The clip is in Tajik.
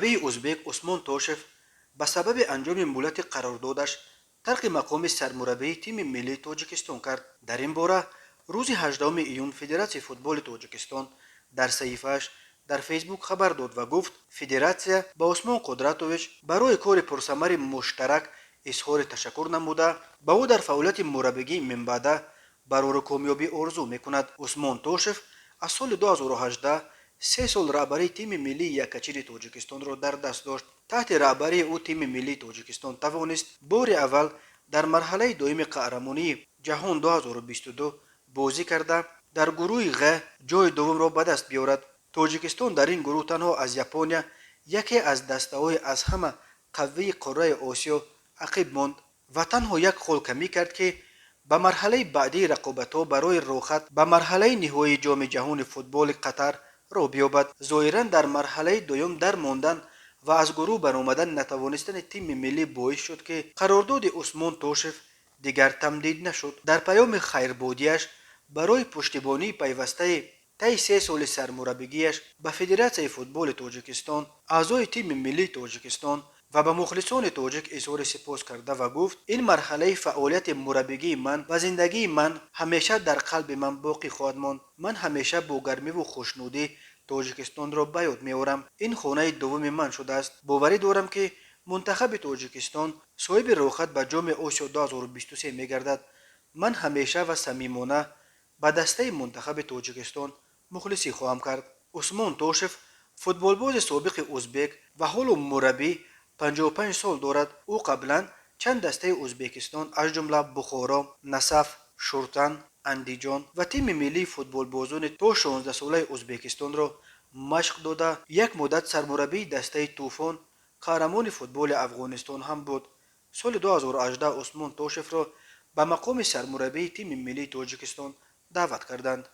Мураббии узбек Усмон Тошев ба сабаби анҷоми муҳлати қарордодаш тарки мақоми сармураббии тими миллии Тоҷикистон кард. Дар ин бора рӯзи 18 июн Федератсияи футболи Тоҷикистон дар саҳифааш дар Фейсбук хабар дод ва гуфт, федератсия ба Усмон Қудратович барои кори пурсамари муштарак изҳори ташаккур намуда, ба ӯ дар фаъолияти мураббигии минбаъда барору комёбӣ орзу мекунад. Усмон Тошев аз соли 2018 3 сол раҳбарии тими миллии яккачини Тоҷикистонро дар даст дошт. Таҳти раҳбарии ӯ тими миллии Тоҷикистон тавонист бори аввал дар марҳалаи дуюми Қаҳрамонии ҷаҳон 2022 бозӣ карда, дар гурӯҳи Ғ ҷойи дуввумро ба даст биёрад. Тоҷикистон дар ин гурӯҳ танҳо аз Япония, яке аз дастаҳои аз ҳама қавии қораи Осиё, ақиб монд ва танҳо як хол камӣ кард, ки ба марҳалаи баъдии рақобатҳо барои роҳхат ба марҳалаи ниҳоии Ҷоми ҷаҳони футболи Қатар роҳ биёбад. Зоҳиран, дар марҳалаи дуюм дар мондан ва аз гурӯҳ баромадан натавонистани тими миллӣ боис шуд, ки қарордоди Усмон Тошев дигар тамдид нашуд. Дар паёми хайрбодиаш барои пуштибонии пайвастаи таи 3 соли сармураббигиаш ба Федератсияи футболи Тоҷикистон, аъзои тими миллии Тоҷикистон ва ба мухлисони тоҷик изҳори сипос карда ва гуфт: «Ин марҳалаи фаъолияти мураббигии ман ва зиндагии ман ҳамеша дар қалби ман боқӣ хоҳад монд. Ман ҳамеша бо гармиву хушнудӣ Тоҷикистонро ба ёд меорам. Ин хонаи дуввуми ман шудааст. Боварӣ дорам, ки мунтахаби Тоҷикистон соҳиби роҳхат ба Ҷоми Осиё 2023 мегардад. Ман ҳамеша ва самимона ба дастаи мунтахаби Тоҷикистон мухлисӣ хоҳам кард». Усмон Тошев, футболбози собиқи узбек ва ҳоло мураббӣ, 55 сол дорад. Ӯ қаблан чанд дастаи Узбекистон, аз ҷумла Бухоро, Насаф, Шуртан, Андиҷон ва тими миллии футболбозони то 16-солаи Узбекистонро машқ дода, як муддат сармураббии дастаи Тӯфон, қаҳрамони футболи Афғонистон ҳам буд. Соли 2018 Усмон Тошевро ба мақоми сармураббии тими миллии Тоҷикистон даъват карданд.